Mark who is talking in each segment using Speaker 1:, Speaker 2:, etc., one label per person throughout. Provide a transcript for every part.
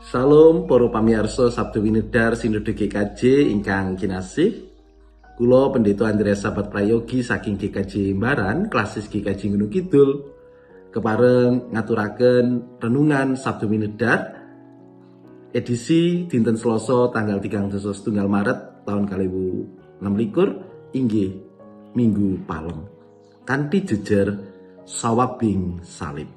Speaker 1: Salam para pamirsa Sabtu Winedar Sinode GKJ ingkang kinasih. Kula Pendeta Andreas Sabat Prayogi saking GKJ Jimbaran, Klasis GKJ Gunung Kidul, kepareng ngaturaken renungan Sabtu Winedar edisi dinten Selasa tanggal 31 Maret tahun 2026 inggih Minggu Palem. Kanthi jejer sawabing salib.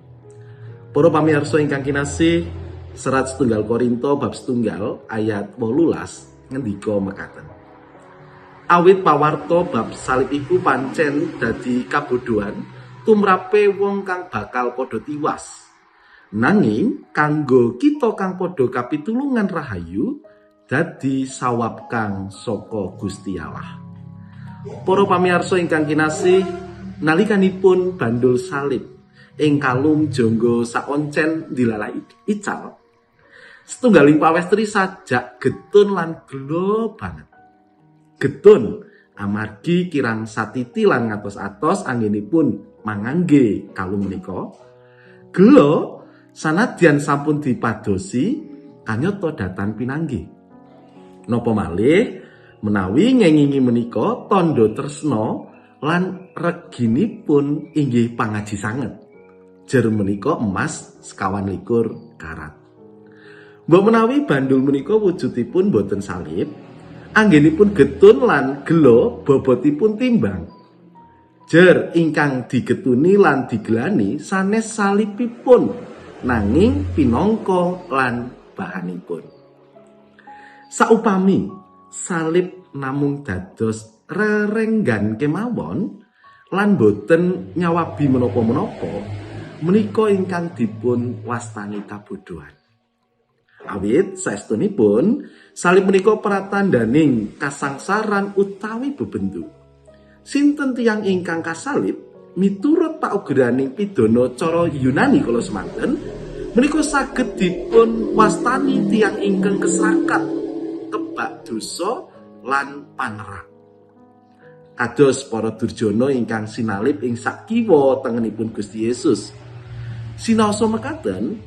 Speaker 1: Para pamirsa ingkang kinasih, Serat setunggal Korinto bab setunggal ayat 18 ngendika mekaten. Awit pawarto bab salib iku pancen dadi kabodohan tumrape wong kang bakal padha tiwas. Nanging kanggo kita kang padha kapitulungan rahayu dadi sawab kang saka Gusti Allah. Para pamirsa ingkang kinasih, nalikanipun bandul salib ing kalung jangga saoncen dilalah ical, setunggaling pawestri sajak getun lan gelo banget. Getun amargi kirang satiti lan ngatos-atos anggenipun mangangge kalung menika. Gelo sanadyan sampun dipadosi kanyata datan pinanggih. Napa malih menawi ngengingi menika tandha tresna lan reginipun inggih pangaji sanget. Jer menika emas 21 karat. Mbok menawi bandul menika wujudipun boten salib, anggenipun getun lan gelo bobotipun timbang. Jer ingkang digetuni lan digelani sanes salibipun, nanging pinangka lan bahanipun. Saupami salib namung dados rerenggan kemawon lan boten nyawabi menapa-menapa, menika ingkang dipun wastani kabodohan. Awit saestunipun salib menika pratandaning kasangsaran utawi bebendu. Sinten tiyang ingkang kasalib miturut paugeraning pidana cara Yunani kala semanten menika saged dipun wastani tiyang ingkang kesrakat, kebak dosa lan panerak. Kados para durjana ingkang sinalib ing sakiwa tengenipun Gusti Yesus. Sinaosa mekaten,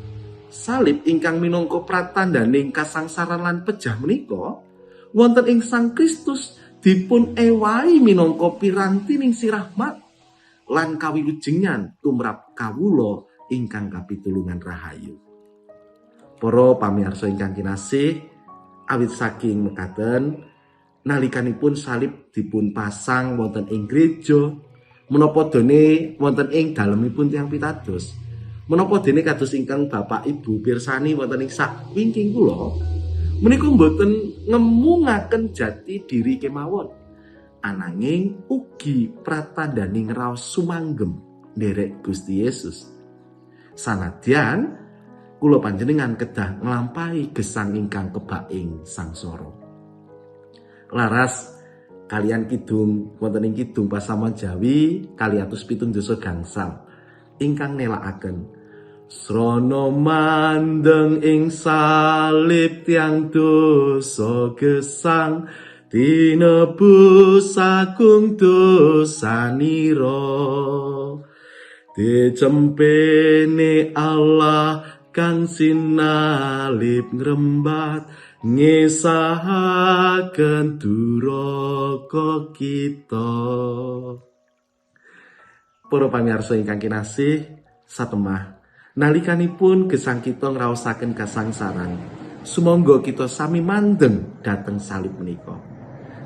Speaker 1: salib ingkang minangka pratandaning kasangsaran lan pejah menika wonten ing Sang Kristus dipun ewahi minangka pirantining sirahmat lan kawilujengan tumrap kawula ingkang kapitulungan rahayu. Para pamirsa ingkang kinasih, awit saking mekaten nalikanipun salib dipun pasang wonten ing gereja menapa dene wonten ing dalemipun tiyang pitados, menapa dene kados ingkang Bapak Ibu pirsani wonten ing sak wingking kula menika mboten ngemungaken jati diri kemawon, ananging ugi pratandaning raos sumanggem nderek Gusti Yesus. Sanadyan kula panjenengan kedah nglampahi gesang ingkang kebak ing sangsara. Laras kalian kidung wonten ing kidung Pasamuan Jawi 270 gangsal ingkang nelakaken srana mandeng ing salib tiang dosa gesang tinebus agung dosanira, dicempene Allah kang sinalib ngrembat ngesahaken duraka kita. Para pamirsa ingkang kinasih, satemah nalikanipun gesang kita ngraosaken kasangsaran, sumangga kita sami mandeng dhateng salib menika.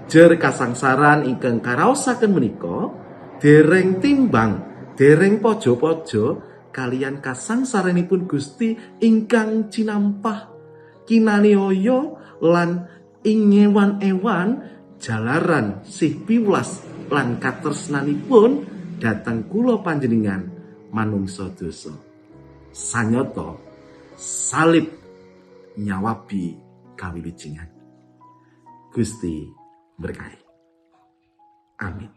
Speaker 1: Jer kasangsaran ingkang karaosaken menika dereng timbang, dereng pojo-pojo kalian kasangsaranipun Gusti ingkang cinampah, kinaniaya lan ingewan-ewan jalaran sih piwulas lan katresnanipun dhateng kula panjenengan manungsa dosa. Sanyata salib nyawabi kawilujengan. Gusti berkahi. Amin.